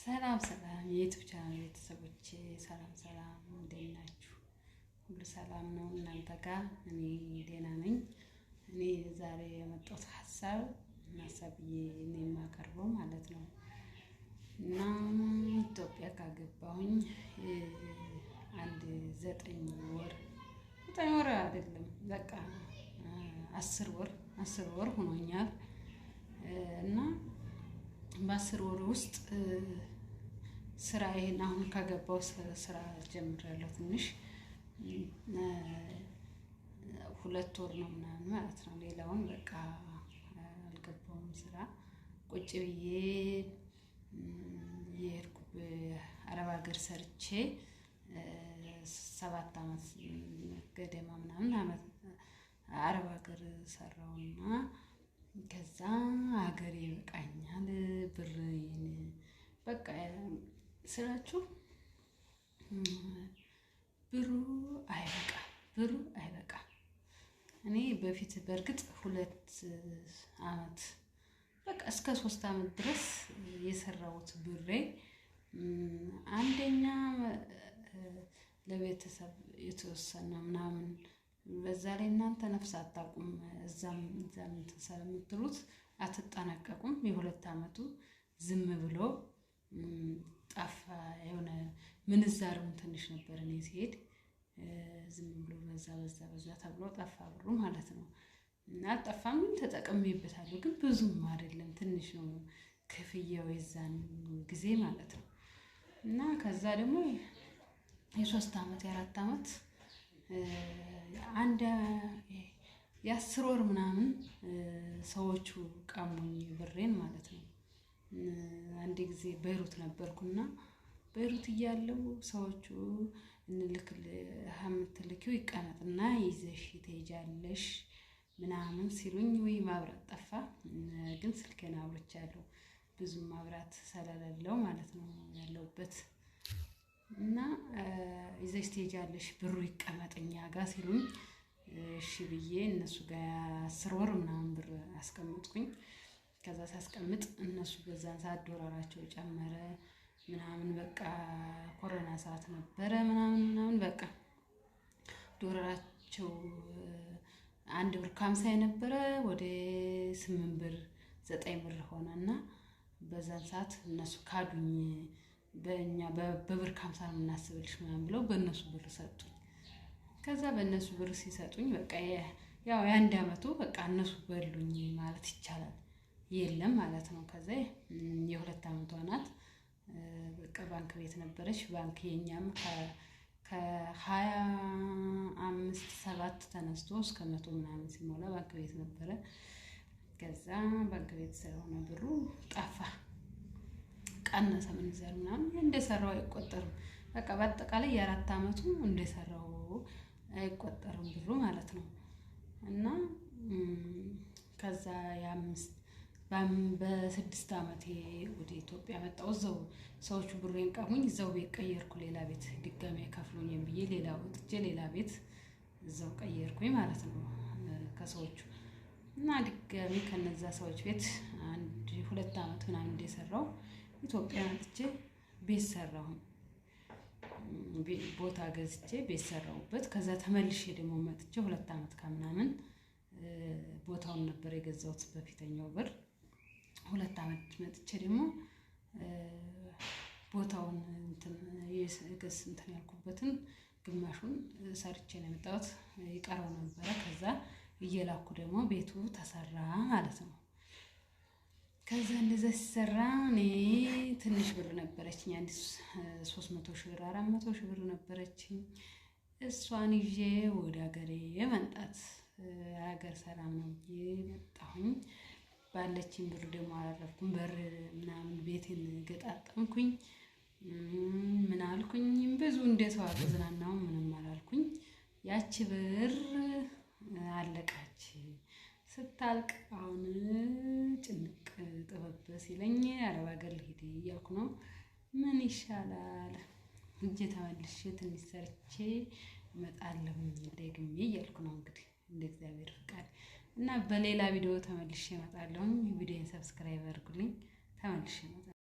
ሰላም ሰላም የ YouTube channel ቤተሰቦቼ፣ ሰላም ሰላም፣ እንዴት ናችሁ? ሁሉ ሰላም ነው እናንተ ጋር? እኔ ደህና ነኝ። እኔ ዛሬ የመጣሁት ሀሳብ ሀሳብዬ እኔ የማቀርበው ማለት ነው እና ኢትዮጵያ ካገባሁኝ አንድ 9 ወር፣ 9 ወር አይደለም፣ በቃ 10 ወር፣ 10 ወር ሆኖኛል። እና በ10 ወር ውስጥ ስራ ይሄን አሁን ከገባው ስራ ጀምሬያለሁ። ትንሽ 2 ወር ነው ምናምን ማለት ነው። ሌላውን በቃ አልገባውም ስራ፣ ቁጭ ብዬ የሄድኩ አረብ ሀገር ሰርቼ 7 አመት ገደማ ምናምን አመት አረብ ሀገር ሰራውና ከዛ ሀገሬ ይበቃኛል፣ ብር በቃ ስላችሁ ብሩ አይበቃም፣ ብሩ አይበቃም። እኔ በፊት በእርግጥ 2 አመት፣ በቃ እስከ 3 አመት ድረስ የሰራሁት ብሬ አንደኛ ለቤተሰብ የተወሰነ ምናምን፣ በዛ ላይ እናንተ ነፍስ አታውቁም። እዛም እዛም እንትን ስለምትሉት አትጠነቀቁም። የ2 አመቱ ዝም ብሎ ጠፋ። የሆነ ምንዛሬውን ትንሽ ነበር እኔ ሲሄድ፣ ዝም ብሎ በዛ በዛ በዛ ተብሎ ጠፋ ብሩ ማለት ነው። እና አልጠፋም፣ ግን ተጠቅሜበታለሁ። ግን ብዙም አይደለም፣ ትንሽ ነው ክፍያው የዛን ጊዜ ማለት ነው። እና ከዛ ደግሞ የ3 አመት የ4 አመት አንድ የ10 ወር ምናምን ሰዎቹ ቀሙኝ ብሬን ማለት ነው። አንድ ጊዜ ቤይሩት ነበርኩና ቤይሩት እያለሁ ሰዎቹ እንልክል የምትልኪው ይቀመጥና ይዘሽ ትሄጃለሽ ምናምን ሲሉኝ ወይ ማብራት ጠፋ። ግን ስልኬን አብርቻለሁ፣ ብዙም ማብራት ስለሌለው ማለት ነው ያለሁበት፣ እና ይዘሽ ትሄጃለሽ፣ ብሩ ይቀመጥ እኛ ጋር ሲሉኝ እሺ ብዬ እነሱ ጋር 10 ወር ምናምን ብር አስቀምጥኩኝ። ከዛ ሳስቀምጥ እነሱ በዛን ሰዓት ዶላራቸው ጨመረ ምናምን፣ በቃ ኮሮና ሰዓት ነበረ ምናምን ምናምን፣ በቃ ዶላራቸው 1 ብር ከ50 የነበረ ወደ 8 ብር 9 ብር ሆነ እና በዛን ሰዓት እነሱ ካዱኝ። በእኛ በብር ከ50 ነው የምናስብልሽ ምናምን ብለው በእነሱ ብር ሰጡኝ። ከዛ በእነሱ ብር ሲሰጡኝ በቃ ያው የ1 አመቱ በቃ እነሱ በሉኝ ማለት ይቻላል፣ የለም ማለት ነው። ከዛ የ2 አመቷ ናት፣ በቃ ባንክ ቤት ነበረች። ባንክ የኛም ከ25 7 ተነስቶ እስከ 100 ምናምን ሲሞላ ባንክ ቤት ነበረ። ከዛ ባንክ ቤት ስለሆነ ብሩ ጠፋ፣ ቀነሰ ምንዛሬ ምናምን፣ እንደሰራው አይቆጠርም። በቃ በአጠቃላይ የ4 አመቱ እንደሰራው አይቆጠርም ብሩ ማለት ነው። እና ከዛ የአምስት በ6 አመቴ ወደ ኢትዮጵያ መጣሁ። እዛው ሰዎቹ ብሬን ቀሙኝ፣ እዛው ቤት ቀየርኩ። ሌላ ቤት ድጋሚ አይከፍሉኝም ብዬ ሌላ ወጥቼ ሌላ ቤት እዛው ቀየርኩኝ ማለት ነው ከሰዎቹ። እና ድጋሚ ከነዛ ሰዎች ቤት አንድ 2 አመት ምናምን እንደሰራው ኢትዮጵያ መጥቼ ቤት ሰራሁኝ። ቦታ ገዝቼ ቤት ሰራሁበት። ከዛ ተመልሼ ደግሞ መጥቼ 2 አመት ከምናምን ቦታውን ነበር የገዛሁት በፊተኛው ብር። 2 አመት መጥቼ ደግሞ ቦታውን እንትን ያልኩበትን ግማሹን ሰርቼ ነው የመጣሁት። ይቀረው ነበረ። ከዛ እየላኩ ደግሞ ቤቱ ተሰራ ማለት ነው። ከዛ እንደዛ ሲሰራ እኔ ትንሽ ብር ነበረችኝ፣ አንድ 300,000 ብር 400,000 ብር ነበረችኝ። እሷን ይዤ ወደ ሀገሬ መምጣት፣ ሀገር ሰላም ነው ብዬ መጣሁኝ። ባለችኝ ብር ደግሞ አላረፍኩም። በር ምናምን ቤቴን ገጣጠምኩኝ። ምን አልኩኝ፣ ብዙ እንደ ሰው አልተዝናናሁም፣ ምንም አላልኩኝ። ያቺ ብር አለቃች። ስታልቅ አሁን ጭንቅ ጥበብ ሲለኝ አረብ ሀገር ልሂድ እያልኩ ነው። ምን ይሻላል፣ እጄ ተመልሼ ትንሽ ሰርቼ እመጣለሁኝ ደግሜ እያልኩ ነው እንግዲህ እንደ እግዚአብሔር ፍቃድ፣ እና በሌላ ቪዲዮ ተመልሼ እመጣለሁኝ። ቪዲዮን subscribe አድርጉልኝ። ተመልሼ እመጣለሁ።